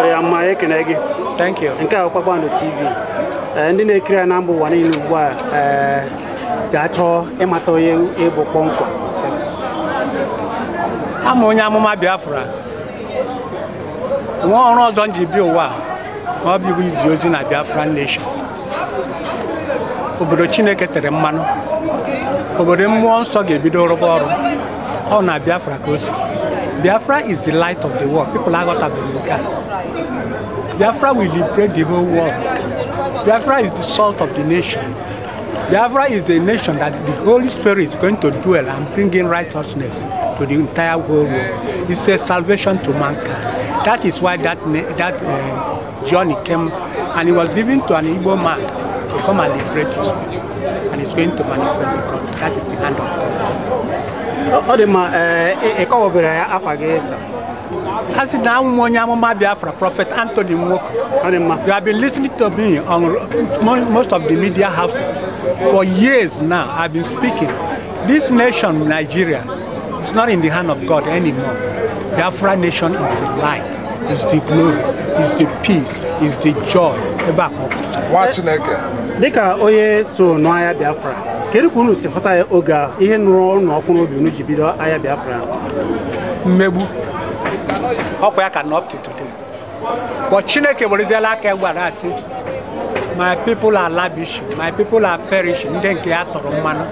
Ya mma, ekene gị. Thank you. Nke a Kpakpando TV. Ndị na-ekiri ya na mba ụwa niile ugbu a ga-achọ ịmata onye ịbụ kpọmkwem. Ama onye amụma Biafra. Nwa ọrụ ọzọ m ji bịa ụwa ma ọ bụ izi ozi na Biafra nation. Obodo Chineke tere mmanụ. Obodo mmụọ nsọ ga-ebido rụba ọrụ. Ọ na Biafra ka o si. Biafra is the light of the world. People aghọtabeghị nke a. Biafra will liberate the whole world. Biafra is the salt of the nation. Biafra is the nation that the Holy Spirit is going to dwell and bring in righteousness to the entire whole world. It's a salvation to mankind. That is why that journey came, and it was given to an Igbo man to come and liberate his people. And it's going to manifest because that is the hand of God. Ọ dị mma, ị kọwabere ya afa gị sa. A sị na amụma onye amụma Biafra, Prophet Anthony Nwoko. Ọ dị mma. You have been listening to me on most of the media houses for years now. I've been speaking. This nation, Nigeria, is not in the hand of God anymore. Biafra nation is the light, is the glory, is the peace, is the joy. Ebe a ka ọ kwụsịrị. Nwa Chineke. Dịka onye so n'agha Biafra, kedu ka unu si fụta ya oge a, ihe nụrụ unu ọkụ n'obi unu ji bido agha Biafra? Mmegbu ọkwa ya ka nọ up to today. But Chineke wereziela aka ya gwara asị, my people are lavishing, my people are perishing. Ndị nke ya tọrọ mmanụ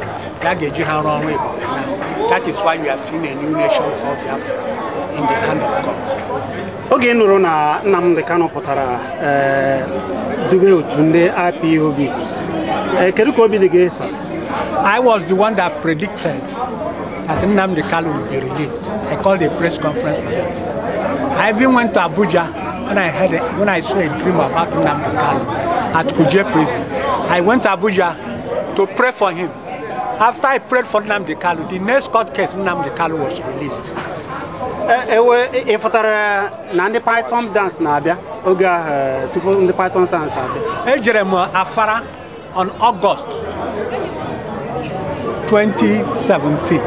ya ga-eji ha rụọ ọrụ ebube now. That is why you are seeing a new nation called Biafra in the hand of God. Oge ị nụrụ na Nnamdi Kanu pụtara dube otu ndị IPOB, kedu ka obi dị gị sa? I was the one that predicted that Nnamdi Kanu would be released. I called a press conference for that. I even went to Abuja when I saw a dream about Nnamdi Kanu at Kuje prison. I went to Abuja to pray for him. After I prayed for Nnamdi Kanu, the next court case, Nnamdi Kanu was released. Ewe ị fụtara na ndị Python dance na-abịa oge ahụ, tupu ndị Python dance abịa? Ejere m Afara on August 2017.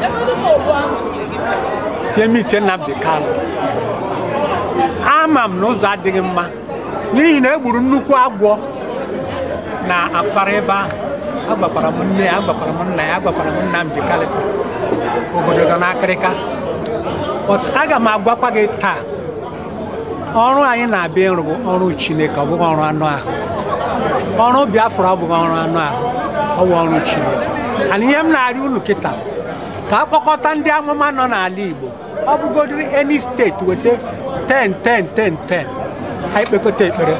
Jee meet Nnamdi Kanu. Ama m na ụzọ adịghị mma n'ihi na e gburu nnukwu agwọ na Afara ebe ahụ. Agbakwara m nne ya, agbakwara m nna ya, agbakwara m Nnamdi Kanu. Obodo nọ n'akịrịka. But aga m agwakwa gị taa, ọrụ anyị na-abịa ịrụ bụ ọrụ Chineke, ọ bụghị ọrụ anụ ahụ. Ọrụ Biafra ọ bụghị ọrụ anụ ahụ, ọ bụ ọrụ Chineke. And ihe m na-arịọ unu kịta, ka akpọkọta ndị amụma nọ n'ala Igbo, ọ bụgodiri any steeti weta 10 10 10 10, anyị kpekọta ekpere,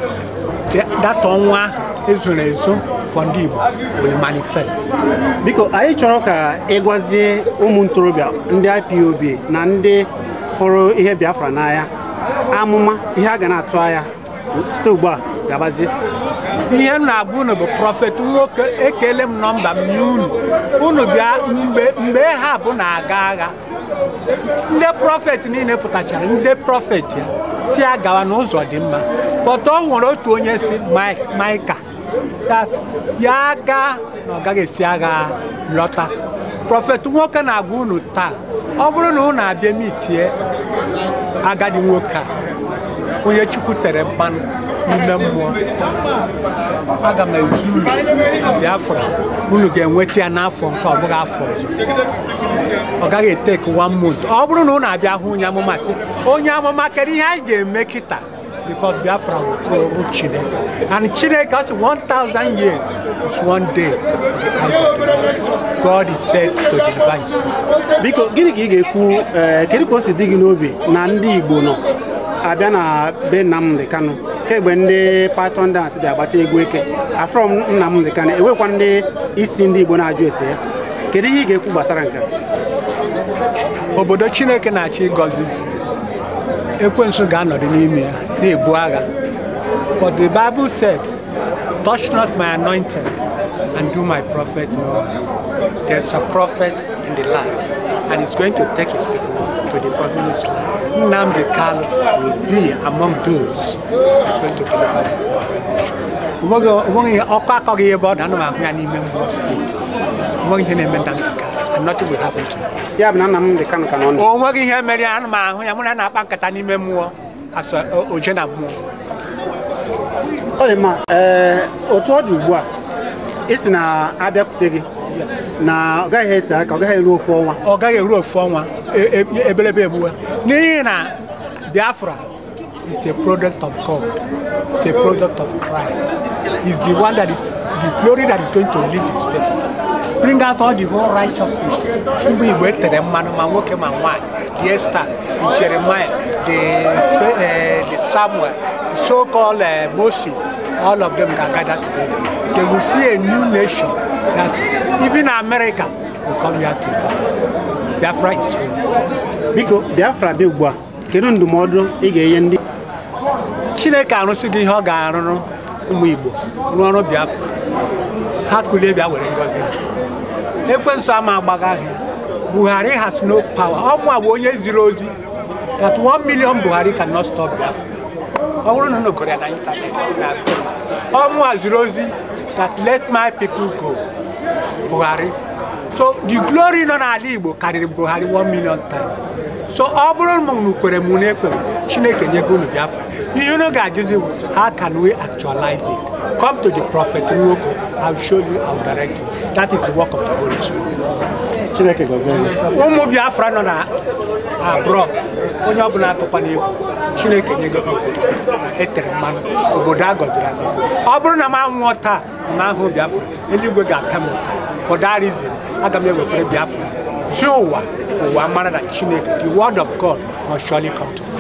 that ọnwa ezoro ezo for ndị Igbo will manifest. Biko, anyị chọrọ ka ị gwazie ụmụ ntorobịa ndị IPOB na ndị hụrụ ihe Biafra n'anya amụma ihe a ga na-atụ anya site ugbu a gabazie. Ihe m na-agwa unu bụ Prophet Nwoke, ekele m nọmba m nye unu. Unu bịa mgbe ha bụ na-aga agha. Ndị prophet niile pụtachara, ndị prophet ya si agawa n'ụzọ dị mma. But o nwere otu onye si Maịka that ya gaa na ọ gaghị esi agha lọta. Prophet Nwoke na-agwa unu taa, ọ bụrụ na unu abịa mitie agadi nwoke a, onye Chukwu tere mmanụ n'ime mmụọ, aga m ezu unu Biafra, unu ga-enweta ya n'afọ nke ọ bụghị afọ ọzọ. Ọ gaghị etake 1 month. Ọ bụrụ na unu abịa hụ onye amụma sị, onye amụma kedu ihe anyị ga-eme kịta? Because Biafra will go Chineke. And Chineke has 1,000 years is one day. God is said to deliver his people. Biko, gịnị ka ị ga-ekwu, kedu ka o si dị gị n'obi na ndị Igbo nọ abịa na be Nnamdi Kanu kemgbe ndị Python dance bịa gbacha egwu eke afro Nnamdi Kanu, enwekwa ndị isi ndị Igbo na-ajụ ese ya? Kedu ihe ị ga-ekwu gbasara nke a? Obodo Chineke na-achọ ịgọzi, ekwensu ga-anọdụ n'ime ya na-ebu agha. For the Bible said, touch not my anointed and do my prophet no harm. There's a prophet in the land, and he's going to take his people to the promised land. Nnamdi Kanu will be among those that's going to deliver the Biafra nation. Onweghị ọkụ akọghị ebe ọ na anụ ahụ ya n'ime mmụọ steeti. Onweghị ihe na-eme Nnamdi Kanu. and nothing will happen to me. Ya bụ na Nnamdi Kanu ka nọ ndụ. O nweghị ihe mere ya, ana m ahụ ya, mụ na ya na-akpa nkata n'ime mmụọ, asọ oje na mmụọ. Ọ dị mma. Ee, otu ọ dị ugbu a, ị sị na abịakwute gị na ọ gaghị ete aka, ọ gaghị eru ofu ọnwa. Ọ gaghị eru ofu ọnwa, ebelebe egbuwe. N'ihi na Biafra is a product of God, it's a product of Christ. It's the one that is the glory that is going to lead this people. Bring out all the whole righteousness. Ndị Igbo etere mmanụ ma nwoke ma nwaanyị, the Esther, the Jeremiah, the Samuel, the so-called Moses, all of them can gather together. They will see a new nation that even America will come here to buy. Biafra is real. Biko, Biafra bịa ugbu a, kedu ndụmọdụ ị ga-enye ndị Chineke arụsịghị ihe ọ ga-arụrụ ụmụ Igbo rụọ ọrụ Biafra? Ha kulie bịa were ngọzi ha. Ekwensu ama agbaga ahịa. Buhari has no power. Ọ mụ bụ onye ziri ozi that 1 million Buhari cannot stop Biafra. Ọ bụrụ na unu gụrụ ya na ịntanetị na ọ mụ ziri ozi that let my people go, Buhari. So the glory nọ n'ala Igbo karịrị Buhari 1 million times. So ọ bụrụ na unu kwere m unu ekwere, Chineke nyego unu Biafra. Ihe unu ga-ajụzi bụ, how can we actualize it? Come to the Prophet Nwoko, I will show you, I will direct you. That is the work of the Holy Spirit. Chineke gọzie gị. Ụmụ Biafra nọ na abroad, onye ọbụla atụkwana egwu, Chineke nyego ha obodo etere mmanụ, obodo a gọziri agọzi. Ọ bụrụ na m anwụọ taa, m ahụ Biafra, eluigwe ga-apịa m ụtarị. For that reason, aga m ewekwere Biafra si ụwa, ụwa mara na Chineke, the word of God must surely come to pass.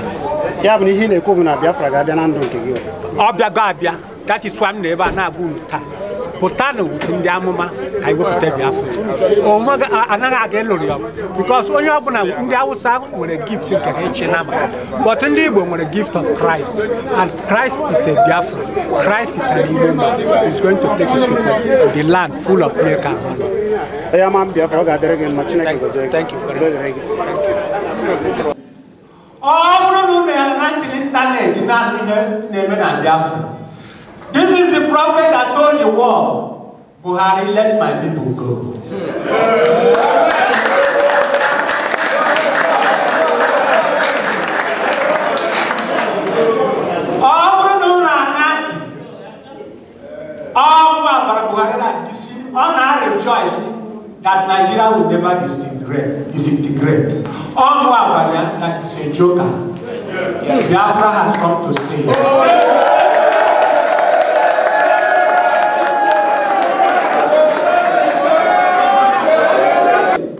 Ya bụ na ihe ị na-ekwu bụ na Biafra ga-abịa na ndụ nke gị. Ọ bịago abịa. That is why m nọ ebe a na-agwa unu taa. Pụtanụ wute ndị amụma ka anyị wepụta Biafra. Onwe anaghị aga ịlụrụ ya ọgụ because onye ọbụla ndị Hausa nwere gift nke ha ịchị nama, but ndị Igbo nwere gift of Christ, and Christ is a Biafra. Christ is an Igbo man who is going to take his people to the land full of milk and honey. Onye ama Biafra, ọ ga-adịrị gị mma. Chineke gọzie gị. Thank you very Udo much. dịrị gị. Ọ bụrụ na unu ya na ntị n'ịntanetị na-anụ ihe na-eme na Biafra. This is the prophet that told the world, Buhari, let my people go. Ọ bụrụ na unu aṅa ntị, ọ bụ agbara Buhari na disi, ọ na-rejoice that Nigeria will never disintegrate. Ọ bụ agbara ya that is a joker. Biafra has come to stay.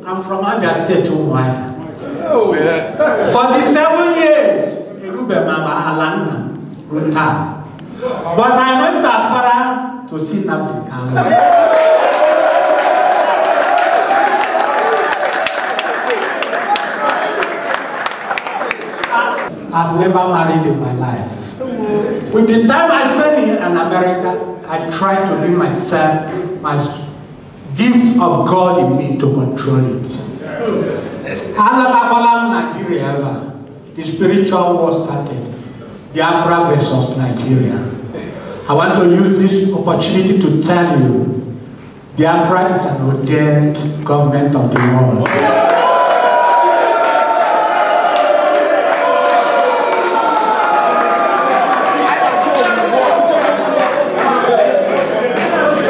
I'm from Abia State, Umuahia. 47 years, Erube Mama Alana Ruta. But I went to Afara to see Nnamdi Kanu. I've never married in my life. With the time I spent in America, I tried to give myself my gift of God in me to control it. Alatakolam Nigeria ever. The spiritual war started. Biafra versus Nigeria. I want to use this opportunity to tell you, Biafra is an ordained government of the world.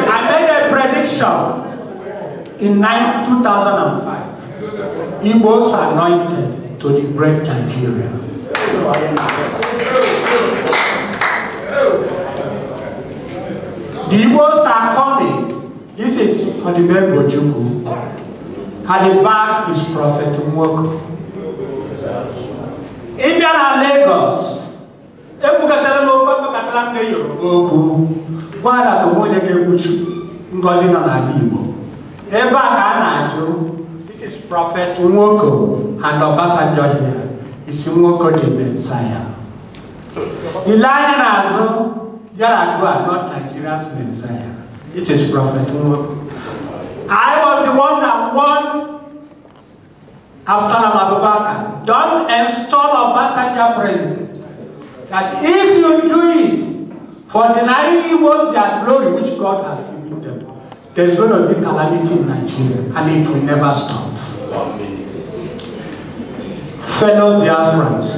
I made a prediction in 2005. Igbos anointed to liberate Nigeria. The Igbos are coming. This is Odimegwu Ojukwu. At the back is Prophet Nwoko. Ị bịa na Lagos, ekwukọtara m okwu, ekwukọtara m ndị Yoruba okwu. Gwa na onwe onye ga-ekwuchu ngọzi nọ n'ala Igbo. Ebe a ka a na-ajụ, this is Prophet Nwoko and Obasanjo here. Is Nwoko the Messiah? Ile anya n'azụ, Yar'Adua, not Nigeria's Messiah. It is Prophet Nwoko. I was the one that won Absalom Abubakar. Don't install Obasanjo president. That if you do it, for denying Igbos their glory which God has given them, There's going to be calamity in Nigeria, and it will never stop. Fellow Biafrans,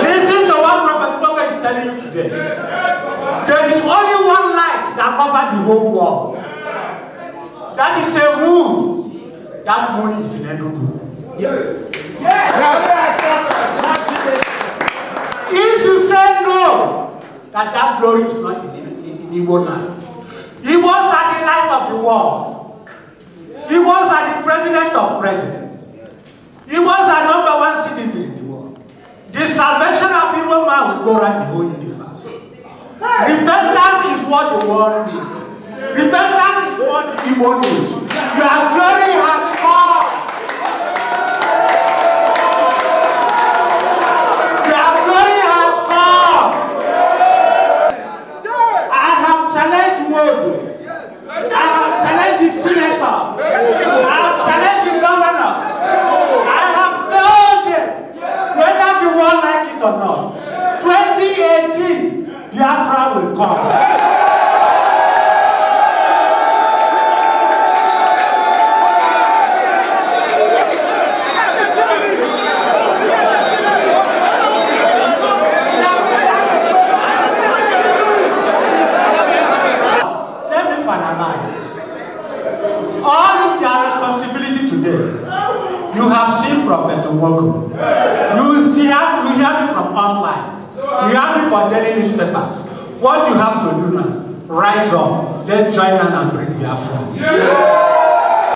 listen to what Prophet Nwoke is telling you today. There is only one light that covers the whole world. That is a moon. That moon is in Enugu. Yes. Yes. If you say no, that glory is not in Igbo land. Igbos are the light of the world. Igbos are the president of presidents. Igbos are #1 citizen in the world. The salvation of Igbo man will go around the whole universe. Repentance is what the world needs. Repentance is what the Igbo needs. Your glory has come. Your glory has come. I have challenged Wodo. I have challenged the senator. I have challenged the governor. I have told them, whether the world like it or not, 2018, Biafra will come. Let me finalize. All is their responsibility today. You have seen Prophet Nwoke. You hear me from online. You hear me from daily newspapers. What you have to do now, rise up, let's join and bring Biafra. Yeah.